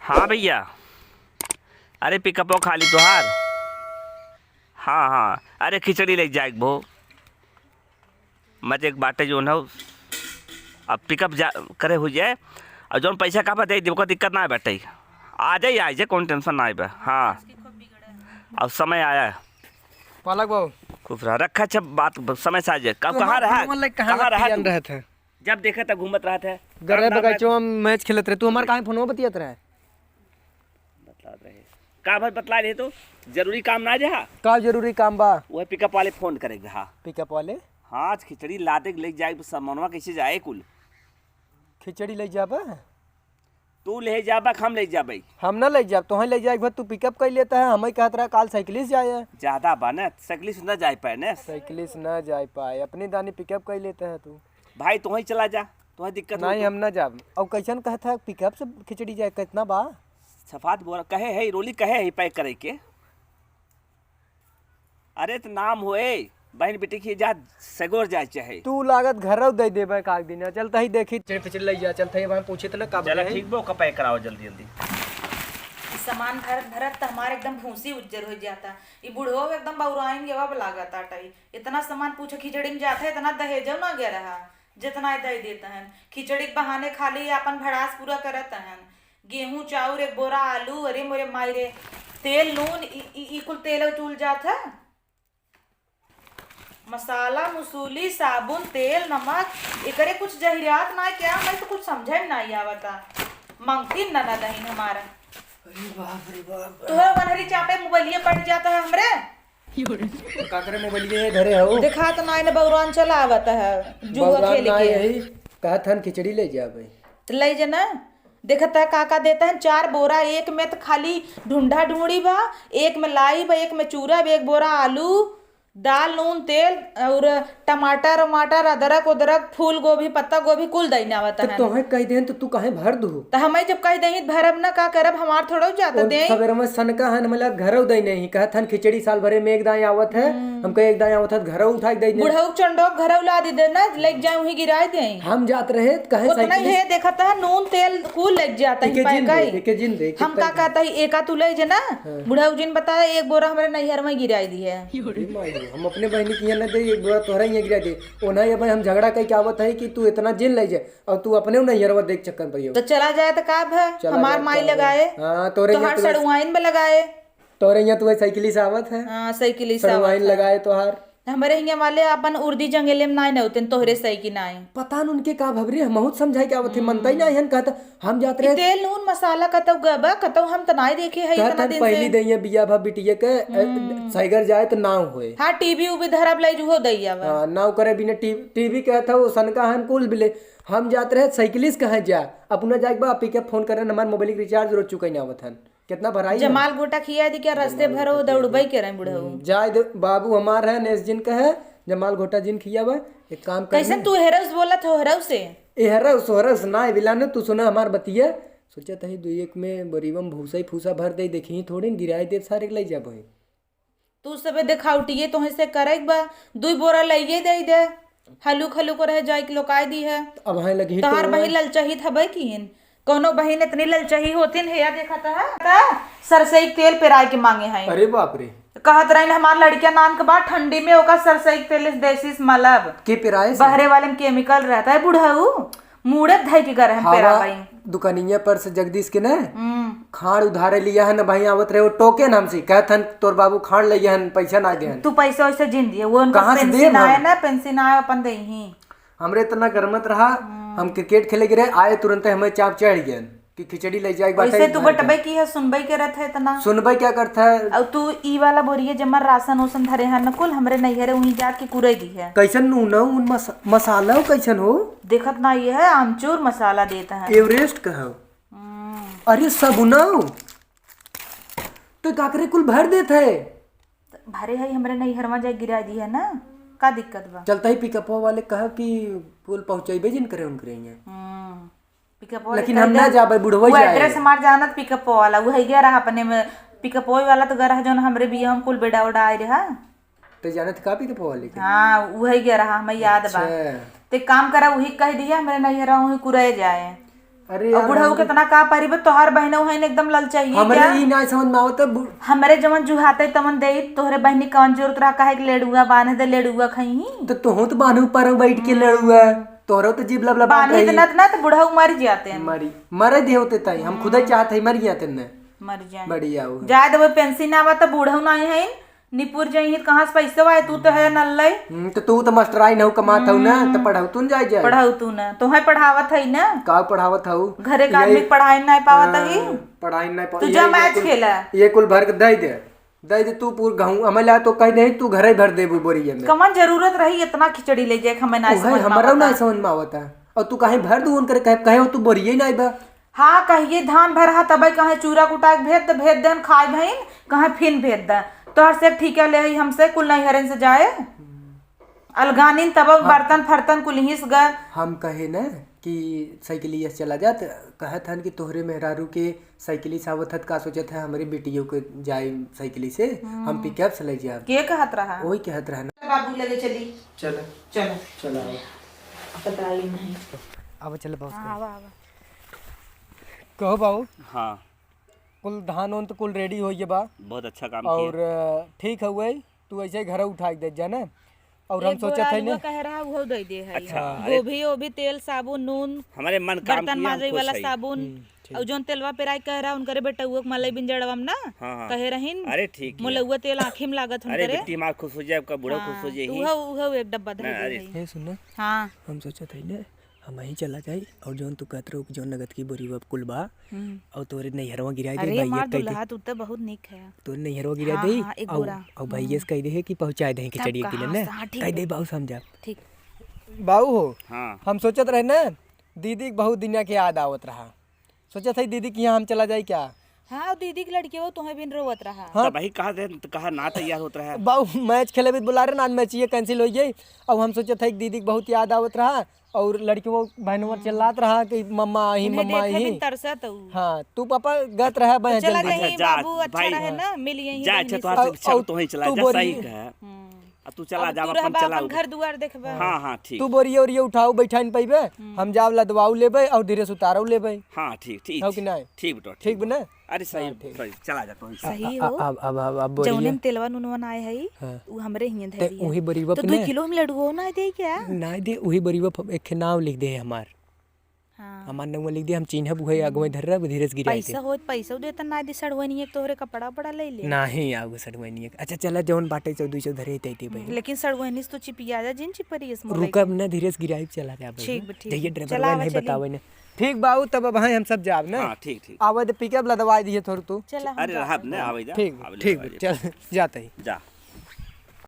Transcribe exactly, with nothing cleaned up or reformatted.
हाँ भइया, अरे पिकअपो खाली तोहार। हाँ हाँ, अरे खिचड़ी लइ जाइक भो, मजे के बाटे जौन हौ। अब पिकअप जा करे होइ जाए, अउर जौन पइसा कहबा दइ देब, ओका दिक्कत नाहीं बाटे। आ जाई, आ जाई, कौन टेंशन नाहीं बा। हाँ, अब समय आया है। पालक बाबू। खुश रहा, रखा अच्छा बात, समय से आ जाए। कब, कहाँ रहा, कहाँ रहा तू? जब देखा तब घूमत रहत है। गरे बगैचवा में मैच खेलत रहे, तू हमार काहे फोनवा बतियात रहे? बतलात रहे। का भाई बतला रहे तो? जरूरी काम ना रहा। का जरूरी काम बा? वह पिकअप वाले फोन करे रहा। पिकअप वाले? हाँ, आज खिचड़ी लादे के ले जाए, सामानवा कैसे जाए कुल? खिचड़ी ले जाबे? तू ले जाबा कि हम ले जाबे? हम ना ले जाब, तोहे ले जाए के बाद तू पिकअप कर लेता है, हमें कहत रहा काल साइकिल से जाए। ज्यादा बा ना, साइकिल से ना जाए पाए ना। साइकिल से ना जाए पाए, अपनी दानी पिकअप कर लेता है तू। भाई, तोहे चला जा, तोहे दिक्कत हो नहीं, तो। हम ना जाब। और कैसन कहत है पिकअप से खिचड़ी जाए, कितना बा? सफात बोरा कहे है, रोली कहे है पैक करे के। अरे त नाम होए, बहन बेटी की जा सगोर जाए चाहे। तू लागत घरौ दे देबे का दिन, चलता ही देखी। खिचड़ी फिचड़ी लइ जा, चलता ही वहाँ पूछे त ना का चला बोले। ठीक बा, ओका पैक कराओ जल्दी जल्दी। ई सामान भरत भरत त हमार एकदम भूसी उज्जर हो जाता। ई बुढ़ो एकदम बौराइन गवा लागत आटा। ई इतना सामान पूछे खिचड़ी में जाता है, इतना दहेजो ना गया रहा, जितना ये दे देता है। खिचड़ी के बहाने खाली अपन भड़ास पूरा करत हन। गेहूं, चाउर, एक बोरा आलू, अरे मोरे माई रे, तेल, नून, ई, ई, ई कुल तेल उतुल जात है। मसाला, मुसूली, साबुन, तेल, नमक, एकरे कुछ जहिरात ना क्या, मैं तो कुछ समझे में ना आवता। मंगती ननद हईन हमारा। अरे बाप रे बाप। तोहर वनहरी चापे मोबाइलिए पड़ जाता है हमरे। का करे मोबाइलिए धरे हो? देखा तो ना, इन्हें बौरान चला आवता है, जुआ बौरान खेले ना के। यही कहत हन खिचड़ी ले जाबे। तो ले जना। देखता का का देता है, चार बोरा, एक में त खाली ढूंढा ढूंढी बा, एक में लाई बा, एक में चूरा बा, एक बोरा आलू, दाल, नून, तेल और टमाटर वमाटर, अदरक उदरक, फूल गोभी, पत्ता गोभी कुल दई ना आवत तो है। तोहे कह देन तो तू काहे भर दू? तो हमें जब कह देही त भरब ना, का करब, हमार थोड़ो जाता और दे। सवेरे में सनका हन, मतलब घरौ दई नहीं, कहत हन खिचड़ी साल भरे में एक दाएं आवत है, हमको एक दाएं आवत है, घरौ उठा के दई दे। बुढ़ऊ चंडो घरौ ला दे देना, लेके जाए वहीं गिराए दे। हम जात रहे त कहे उतना साइकिल ही है, देखत है नून तेल कुल लेके जाता है, एके जिन दे, एके जिन दे, हम का कहता है, एका तू ले जे ना, हाँ। बुढ़ऊ जिन बता, एक बोरा हमरे नैहर में गिराई दी है। अरे माई रे, हम अपने बहनी के यहाँ न दे, एक बोरा तोहरा यहाँ गिरा दे। ओना ये भाई हम झगड़ा कई के आवत है कि तू इतना जिन ले जाए और तू अपने नैहरवा देख चक्कर पइयो। तो चला जाए तो का भा? चला हमार जाए माई तो का भा? लगाए। हाँ, तोरे तोहार यहाँ तो सड़ुआइन में लगाए। तोरे यहाँ तो वही साइकिल से आवत है। हाँ, साइकिल से सड़ुआइन आवत है। लगाए तोहार। हमरे हियां वाले अपन उर्दी जंगले में नाई नौतेन, तोहरे सही की नाई। पता न उनके का भबरी, हमहू त समझाए के आवत है, मनता ही नाई हन, कहता हम जात रहे। तेल नून मसाला कतौ गबा, कतौ हम त नाई देखे है कहत इतना हन दिन पहली से। दइया बिया भा बिटिया के, अ, हम्म। सैगर जाए त नाव होए। हाँ, टीवी उवी धरब लई जुहो दइया बा। हाँ, नाव करे बिना टी-, टीवी कहत हौ, सनका हन कुल बिले। हम जात रहे साइकिलिस कहाँ जा, अपना जाए के बा, पिकअप फोन करे, हमार मोबाइल के रिचार्ज रोज चुकाई ना आवत हन। कितना भराई है? जमाल घोटा खिया दी क्या, रस्ते जमाल भरो घोटा खिया दौड़बई दी। के रहे बुढ़ऊ। हम्म, जाए दे, बाबू हमार है, नेस जिन का है, जमाल घोटा जिन खिया बा। एक काम कर कैसन ले। तू हेरौस बोलत हो, हेरौस से? ए हेरौस, हेरौस ना, ए बिलाने, तू सुना हमार बतिया। सोचा तही दो एक में बोरीबा में भूसा ही फूसा भर दे, देखी थोड़ी न गिराए दे, सारे के ले जाबो। तू सबे देखावटिए तोहे से करे के बा, दुई बोरा लइये दे दे, हलुक हलुक रहे जाए के लोकाए दी है। अब हाँ लगी तोहार तो बहिन ललचही थबे कीन, कौनो बहिन इतनी ललचही होतिन है या देखा त है? त सरसई के तेल पेराए के मांगे हैं। अरे बाप रे। कहत रहिन हमार लड़किया नान के बाद ठंडी में ओका सरसई के तेल से देसी से मलब। के पेराए से? बहरे वाले में केमिकल रहता है बुढ़ऊ। मुड़े धई के गरहन हवा पेरावई। दुकानिया पर से जगदीश के ना, हम्म। खाड़ उधारे लिया है ना भाई, आवत रहे वो टोके नाम से, कहत हन तोर बाबू खाड़ लिया हन, पैसा ना दे हन। तू पैसा वैसे जिन दिए, वो उनका कहाँ से पेंशन देब हम? आए ना, पेंशन आए अपन देही। हमरे इतना गरमत रहा, हम्म। हम क्रिकेट खेले गिरे, आए तुरंते हमें चाप चढ़ गए कि खिचड़ी ले जाए, वैसे तू बटबे की है, सुनबे के रहत है इतना। सुनबे क्या करता है? और तू ई वाला बोरिए जमर राशन ओसन धरे हन न कुल, हमरे नैहरे उहीं जाके कुरे दी है। कैसन नून हो, उन मस-, मसाला हो कैसन हो? देखत ना ये है, आमचूर मसाला देत है। एवरेस्ट का हो? हम्म। अरे सगुना हो, तो काकरे कुल भर देत है। त भरे है, हमरे नैहरवा जाए गिरा दी है ना, का दिक्कत बा? चलता ही पिकअपवा वाले कहा कि कुल पहुँचैबे जिन करे उनकरे यहाँ। हम्म। पिकअपवा लेकिन वाले हम कह ना दे, जाबे, बुढ़वा वो जाए। एड्रेस हमार जानत पिकअपवा वाला, वो है गया रहा अपने में, पिकअपवा वाला तो गया रहा जौन हमरे बियाह में कुल बेडा उडा आए रहा। ते जानत का पिकअपवा वाले के? हाँ, उहे गया रहा, हमें याद बा। अच्छा। ते काम करा, उही कह दिया, हमरे नैहरा उही कुरे जाए। अरे और यार, बुढ़ऊ हमरे कितना का परिबे, तोहार बहिनऊ हईन एकदम ललचाइए हमरे क्या? ई ना समझ में आवत है, बु- हमरे जवन जुहाते तवन देई, तोहरे बहिनी कौन जरूरत रहा, काहे के लेड़ुआ बांधे दे, लेड़ुआ खइही। तो तोहू तो बांधे ऊपर बैठ के लेड़ुआ, तोहरो तो जीभ लबलबात बांधे रही। इतना, इतना तो बुढ़ऊ मर जाते हैं। मरी, मरे दे होते ताई, हम खुदे चाहत है मर जाते न। मर जाए। बढ़िया हो। जाए देबे, पेंशन आवा तो बुढ़ऊ नहीं है, निपुर जाई है, कहाँ से पैसे आए? तू तो है नल्लई। हम्म, तो तू तो मास्टराइन हऊ, कमात हऊ ना, तो पढ़ऊ तू न जाए जाए। पढ़ऊ तू ना, तोहे पढ़ावत है ना। का पढ़ावत हऊ? घरे का यही आदमी के पढ़ाई नहीं पावत हाँ, ही। पढ़ाई नहीं पावत। तू जा ये मैच कुल, खेला। ये कुल भर के दे दे, दे दे तू पूर गहूँ, हमें ला तो कह दे, तू घरे भर देबू बोरिये में। कमन जरूरत रही इतना खिचड़ी ले जाए, हमें ना उहे समझ में हमरो आवता। ना समझ में आवता। और तू काहे भर दू उनकर, कहे, कहे हो तू बोरिये नहीं बा। हाँ, कहिए धान भर हा, तबे कहे चूरा कुटा के भेद दे, भेद देन खाए भइन, कहे फिन भेद दे। तोहर से ठीका ले हई हमसे, कुल नैहरन से जाए। अलगानिन तब हाँ। बर्तन फर्तन कुल हिस गए। हम कहे न कि साइकिलिया से चला जात, कहत हन कि तोहरे मेहरारू के साइकिली से आवत हत, का सोचत है हमरे बेटियों के जाए साइकिली से, हम पिकअप से ले जाब। के कहत रहा? वही कहत रहा ना। बाबू लगे चली। चल। चलो। चला। पता ही नहीं। अब चल बाबू। हाँ, आवा, आवा। कहो बाबू। हाँ। कुल धान उन तो कुल रेडी हो गए बा। बहुत अच्छा काम और, किया। अ, ठीक हउए, तू ऐसे ही घर उठा के दे जाने। और हम एक सोचत बोरा है आलूआ ने। कहे रहा, उहो दे दे है। अच्छा, हाँ। अरे। गोभी ओभी, तेल, साबुन, नून, हमारे मन काम बर्तन किया, हम माजे खुश वाला है। साबुन, हम्म, ठीक। और जौन तेलवा पेराई कह रहा, उनकरे बेटउआ के मलई बिन जड़वा में ना, हाँ, हाँ। कहे रहीन, अरे ठीक है। मुलउआ तेल आँखी में लागत अरे उनकरे। बिट्टी मार खुश हो जाए, आपका बूढ़ा खुश हो हाँ, जाए। उहो, उहो एक डब्बा धर ना, दे अरे। है। ए, सुन ना। हाँ। हम सोचत है ने, हम वहीं चला जाई और जौन तू कहत रहो कि जौन नगद की बोरी अब कुल बा हम्म। और तोरे नैहरवा गिराई दे, अरे, भाई, हमार एक कह दे। दुल्हा, तू तो बहुत निक है। तोरे नैहरवा गिराई हाँ, दे हाँ, एक और, बोरा। और भाई, हम्म। ये कह दे है कि पहुँचाए दे तब खिचड़ी के कहाँ लिए ना, से? हाँ, ठीक कह है। दे बाबू समझा। ठीक। बाबू हो, हाँ। हम सोचत रहे ना, दीदी के बहुत दिना के याद आवत रहा। सोचत है दीदी के यहाँ हम चला जाई क्या? हाँ, दीदी के लड़की हो, तुम्हें बिन रोवत रहा। हाँ। तब वही कहा दे, कहा ना तैयार होत रहा। बाबू, मैच खेले भी बुला रहे ना, आज मैच ये कैंसिल हो गई। अब हम सोचत है कि दीदी के बहुत याद आवत रहा, और लड़की वो बहनों हम्म। चिल्लात रहा कि मम्मा आई, इन्हें मम्मा देखे आई। बिन तरसत हऊ। हाँ, तू पापा गत रहा तो बहन चला जल्दी। जाइए अच्छा, जा, बाबू, अच्छा भाई। रहे ना, मिल यहीं जा, बहनी अच्छा, से। तोहार से और, अच्छा, और तो वहीं चला तू जा, बोरी। सही कहा। हम्म। आ, तू चला अब जा, तू अपन रहबा, चला अपन उधर। घर देखबा। हाँ, हाँ, ठीक। तू बोरिया ओरिया उठाओ, बैठाइन पइबे, हम्म। हम जाब लदवाऊ लेबे और धीरे से उतारो लेबे। हाँ, ठीक, ठीक। हो कि नहीं? ठीक बेटा, ठीक ठीक बा। बा ना? अरे सही, हाँ, ठीक। सही, चला जा तू। सही आ, हो। अब, अब, अब, अब बोरिया। जौने में तेलवा नुनवा ना आए है, हाँ। उ हमरे हियां ते धरी है। उही बोरिया तो पे दुई ना? किलो हम लड्डुओ ना दे क्या? ना दे, उही बोरिया पे एक ठे नाव लिख दे हमार। हाँ। हमार नउवा लिख दे, हम चिन्हब उहे अगवे धर रहा, धीरे से गिराई दे। पैसा होत, पैसा दे त ना दे, सड़वनिया के तोहरे कपड़ा उपड़ा ले ले। नाही, आगो सड़वनिया के। अच्छा, चला, जौन बाटे, चौदह सौ धरे, तै दे भाई। हम्म, लेकिन सड़वनी से तो चिपिया जा, जिन चिपरी इस मोबाइल रुकब के। ना, धीरे से गिराई, चला जा भाई। ठीक बा, ठीक। जइया बा। ड्राइवर चला, वाला आवा, नहीं चली। बतावे ना। ठीक बा, आऊ तब अब हैं, हम सब जाब ना। हाँ, ठीक, ठीक। आवे तो पिकअप लदवाई दिए थोड़ तू। चला, हम अरे, जाते रहब हैं। ना, आवे जा, ठीक बा, आवे ठीक बा, लदवाई दे। चल, जाते ही। जा।